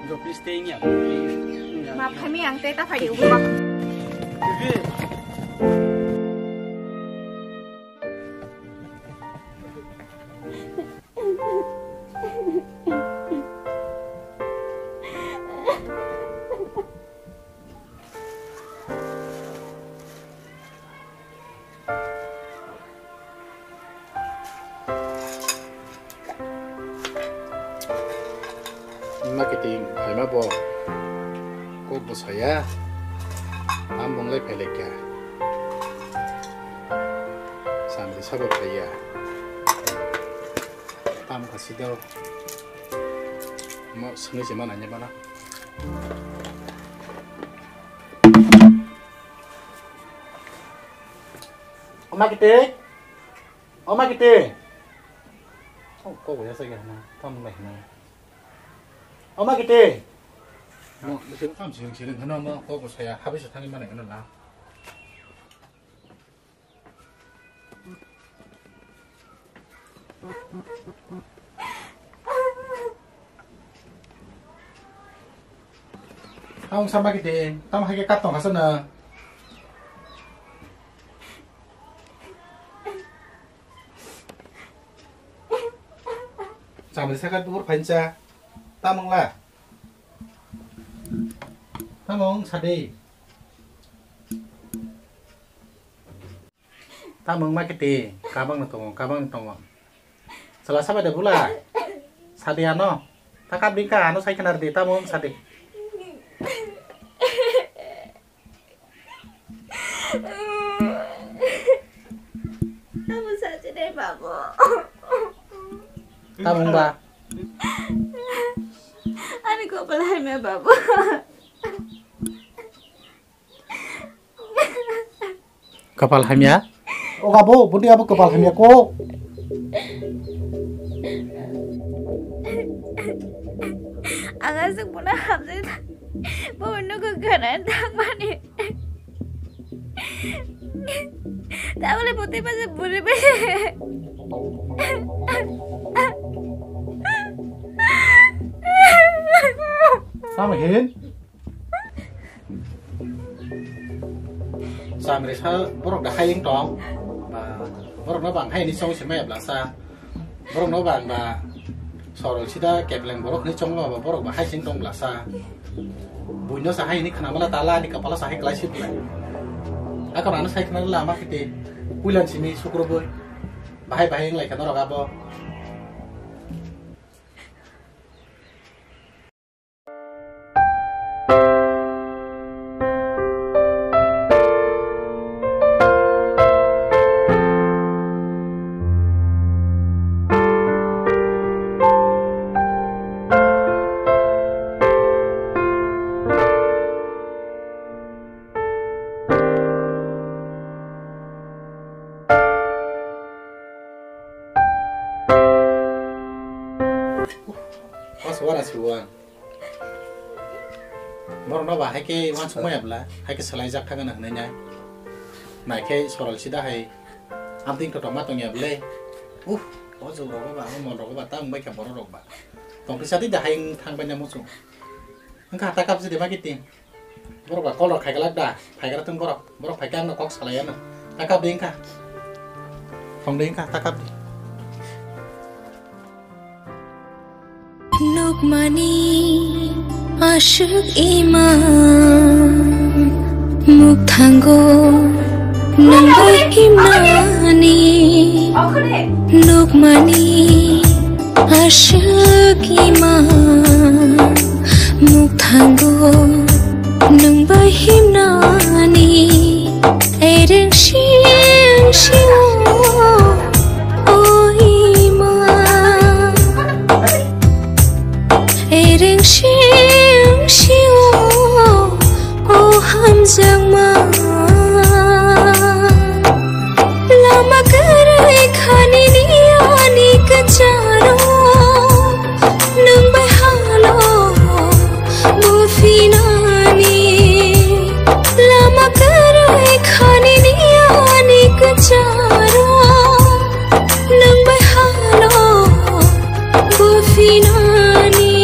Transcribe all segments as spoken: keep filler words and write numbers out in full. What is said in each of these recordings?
Please stay in here. Ma phaimi ang tei ta phai di ubo. Ma kiting phaima bo kok bo saya, tam bong lai phai lai kha. Samri sabo phai ya. Tam kha sido. Mo sini sima nanya mana. Oma kiti. Oma kiti. Oh, kok ya saya na. Tam lai na. Oma kiti. Mo sini tam sini sini na mo kok saya habis tangin mana na. Ang sama kiti, tam hai ke kat tong kasana. Samri saka dur phancha, tam ang la. Tam ang sadi. Tamo wngma khe twi, kabangno tongo, kabangno tongo. Chwla sabai de bula? Sadi ano. Ta kap di ka, ano sai khna rw di, tamo wng sadi. Tamo sachi de babu. Tamo wngba? Ani kopal hai me babu. Kapal hamya? O abo, bundi abo kapal hamya ko. Ang aswk bono hamjai, bo nugo gana thangmani. Tabole bo tei masa buri buri. Tamo hin? Samri sa borok da hai wng tong. Ba, borok no bang hai ni song se maya blasa. Borok no bang ba sorol sida kebleng borok ni chong ba borok ba hai sing tong blasa. Buino sa hai ni khna mala tala ni kapala sa hai klai sip lai. Ako nana sai khna lama kiti puilan simi sukro boi. Bahai bahai wng lai kha norok abo. Mas wana si wan. Borok no ba hai khe uansuk maya bla, hai khe swlai jak thang gana hwnwi nai. Nai khe sorol sida hai amtwing totok ma tong ya bwle. Uh, o jog rok ba, o mol rok ba, ta wng bai kha borok rok ba. Tong kisa di da hai wng thang bai na muchung. Wng kha ta kap si de ma kiting. Borok ba call rok khai glak da, phai gra thung borok. Borok phai khe ang no kok salai ano. Ta kap de wng kha. Thong de wng kha, ta kap de. Nukmani aswk ima mukthango nangbai himnani. Nukmani aswk ima mukthango nangbai himnani. Ereng sing sio o ima. Ereng sing sio o hamjakma. Lama kwrwi khani ni ani kwcharo. Nwng bai halo bo phinani. Lama kwrwi khani ni ani kwcharo. Nwng bai halo bo phinani.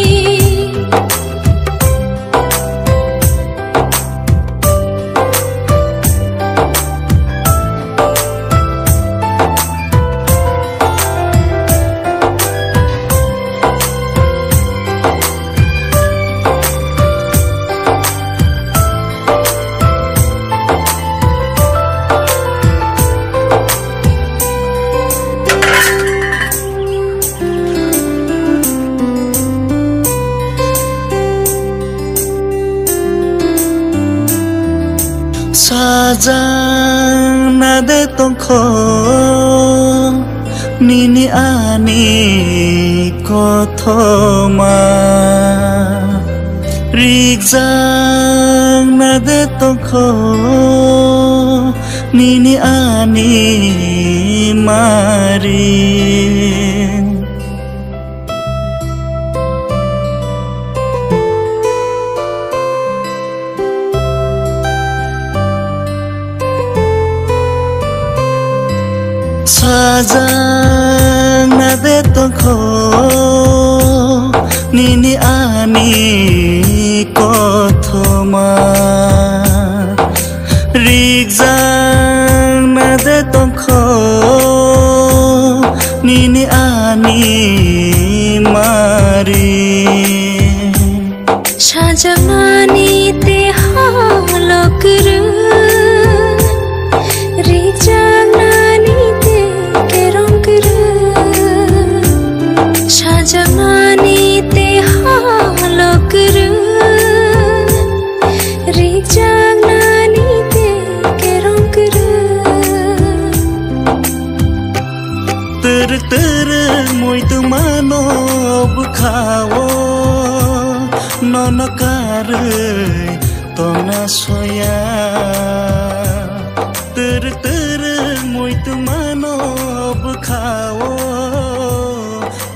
Jang na de tongkho nini ani kothoma, rik jang na de tongkho nini ani mari. Sajang na de tongkho nini ani kothoma, rik jang na de tongkho nini ani mari. Sajaknani te holok kwrwi, rijak nani te kerong kwrwi. Sajaknani te holok kwrwi, rijak nani te kerong kwrwi. Twrwk twrwk muitu mano bwkhao, nono karwi tongna soya. Twrwk twrwk muitu mano bwkhao,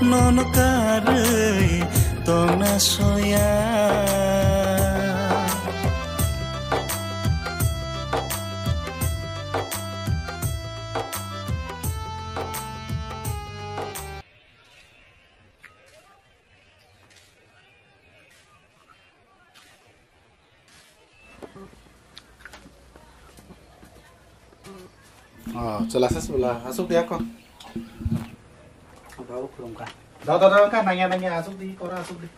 nono karwi tongna soya. Oh, chwla sa chwla, asuk dia ko. Babu khulumkha. Da, da, da, ka nangya, nangya, asuk di, kora asuk di.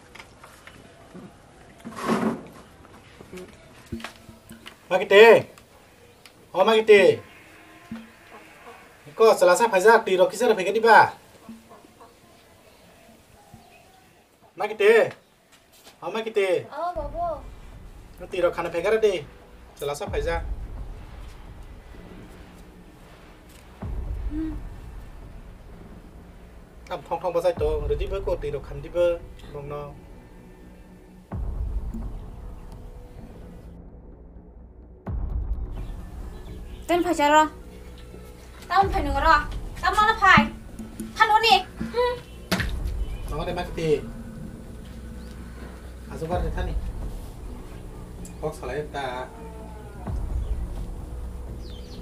Makite. O Makite. Ko, chwla sa phaijak, twi rok kisa rw phaikha diba? Makite. O Makite. O, babu. Twi rok khana phaikha rw di. Chwla sa phaijak. Hmm. Tam thong thong bachai tong, rw di bo ko twi rok khan di bo nokno. Ten phaisa ro. Tam phai nung ro. Tam mana phai. Than oni. Hmm. Nong de Makite. Asu bar de thani. Kok salai ta.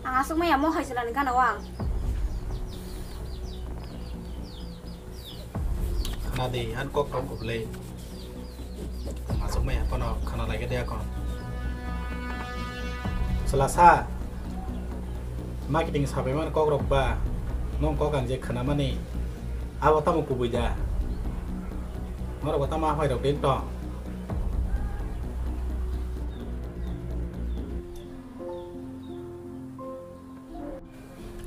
Ang asuk maya mo hai salani gana wang. Khana di, han kok tong kok le. Masuk mai hapono khana lai de akon. Chwla sa. Marketing sabai man kok rok ba. Nong kok ang je khana mani. Abo tamo kubui da. Norok ba tamo aphai rok ding tong.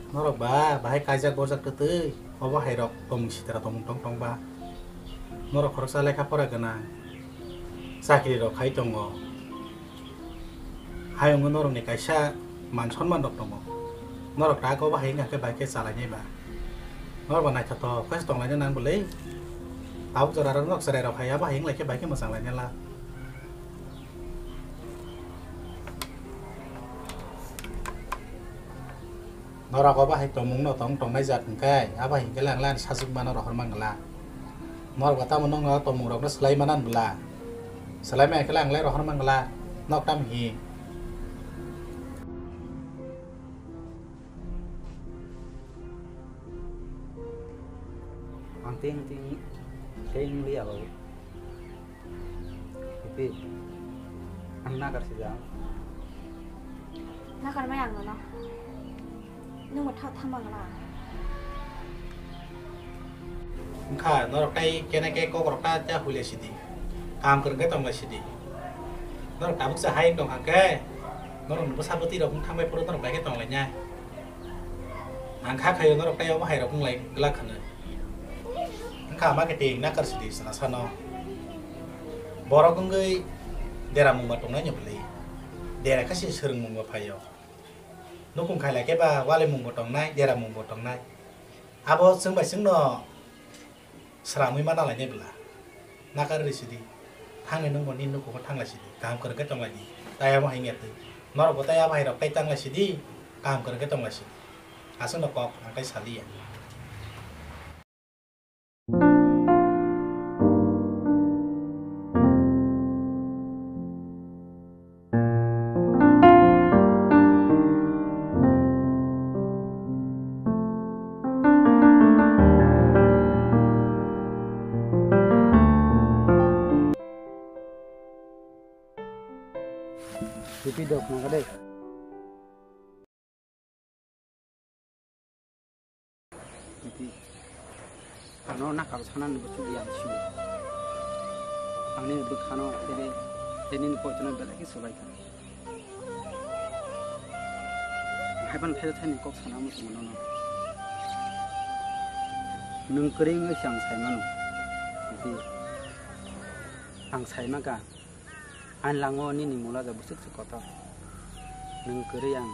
Norok ba bahai kaijak borjak twtwi, obo hai rok tongmung sitra tongmung tong tong ba. Norok khoroksa lekha pora gwnang, chakri rok khai tongo. Hayungo norokni kaisa man sonman rok tongo. Norok tak obo hai wngkha khe bai khe chalainai ba. Norok ba naithothok khe tonglaina nang bwlwi. Tabuk jora rok norok chwrai rok hai abo hai wng lai khe bai khe mwchang lainai la. Norok obo hai tongmung no tong tongnai jat hwnkhe, abo hai hwnkhe lang lang sajwk mano rohor mangla. Norok ba tamo nokno tongmung rokno swlai manan bwla. Swlai maya khe lang lai rohor mangla. Nok tam hi. Ang ting ting ting liya babu. Iti, ang nakar sida. Nakar mai ang nono. Nung mo tha tha mang na. Wngkha, norok tai kene ke kok rok ta ta huile sidi. Kam kwrwng khe tong lai sidi. Norok tabuk sa hai tong kha khe, norok ni bwsa bwtwi rok wng thang bai phuru norok bai khe tong lai nai. Ang kha khaio norok tai obo hai rok wng lai glak hwnwi. Wngkha ama khe tei nakar sidi sana sano. Borok wngwi dera mungba tongnai ni bwlwi. Dera kha se swrwng mungba phaio. Nukung khailai khe ba walimung bo tongnai, deramung bo tongnai. Abo chwng bai chwngno sramwi ma nalainai bwla. Nakar rwi sidi. Thangni nwngbo nini nukhungo thanglai sidi. Kaham kwrwng khe tonglaidi. Tai abo hai wngya twi. Norokbo tai abo hai rok tai tanglai sidi. Kaham kwrwng khe tonglaisidi. Aswkno kok ang tai saliya. Pipi dok nang kade. Pipi. Ano nakar sana ni busu yang sini. Ani bukhano tene tene ni pochano belai ke subai kan. Haiban thai thai ni kok sana musu mano no. Nung kering siang sai mano. Pipi. Ang sai maka. Ani lango nini mula ja bwswk se kotor. Nwng kwrwi ang.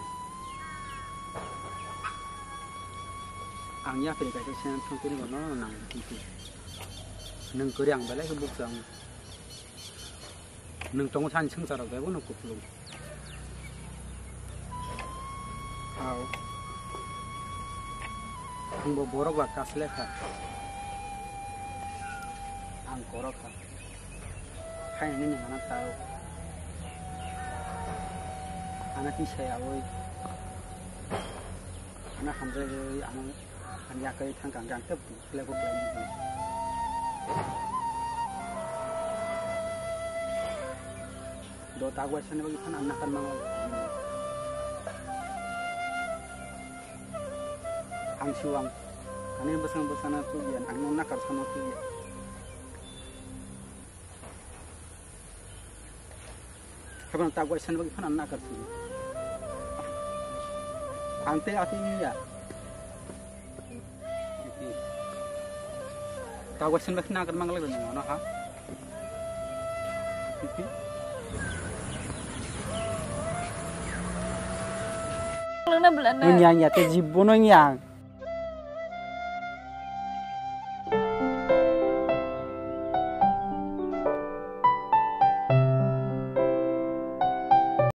Ang yapri kaisa sen thung tini bono nang titi. Nwng kwrwi ang belai khe bukchang. Nwng tongo thani swngchar rok bai bono kupulung. Ao. Ang bo borok ba kaslekha. Ang korokha. Hai nini mana tao. Ana tisai aoi. Ana hamjai aoi, ana ani yakai thang kang kang tep tu khlai bo khlai ni. Do tagwai sani bagi phan anna kan mango. Ang siwang. Ani bwsang bwsana tu yan, ang nakar sana tu yan. Haibano tagwai sani bagwi phano nakar sini. Ang tei ati ya. Tagwai sani bagwi nakar manglai rwno ano ha. Nang na bela na. Nang yang ya te jibbo nang yang.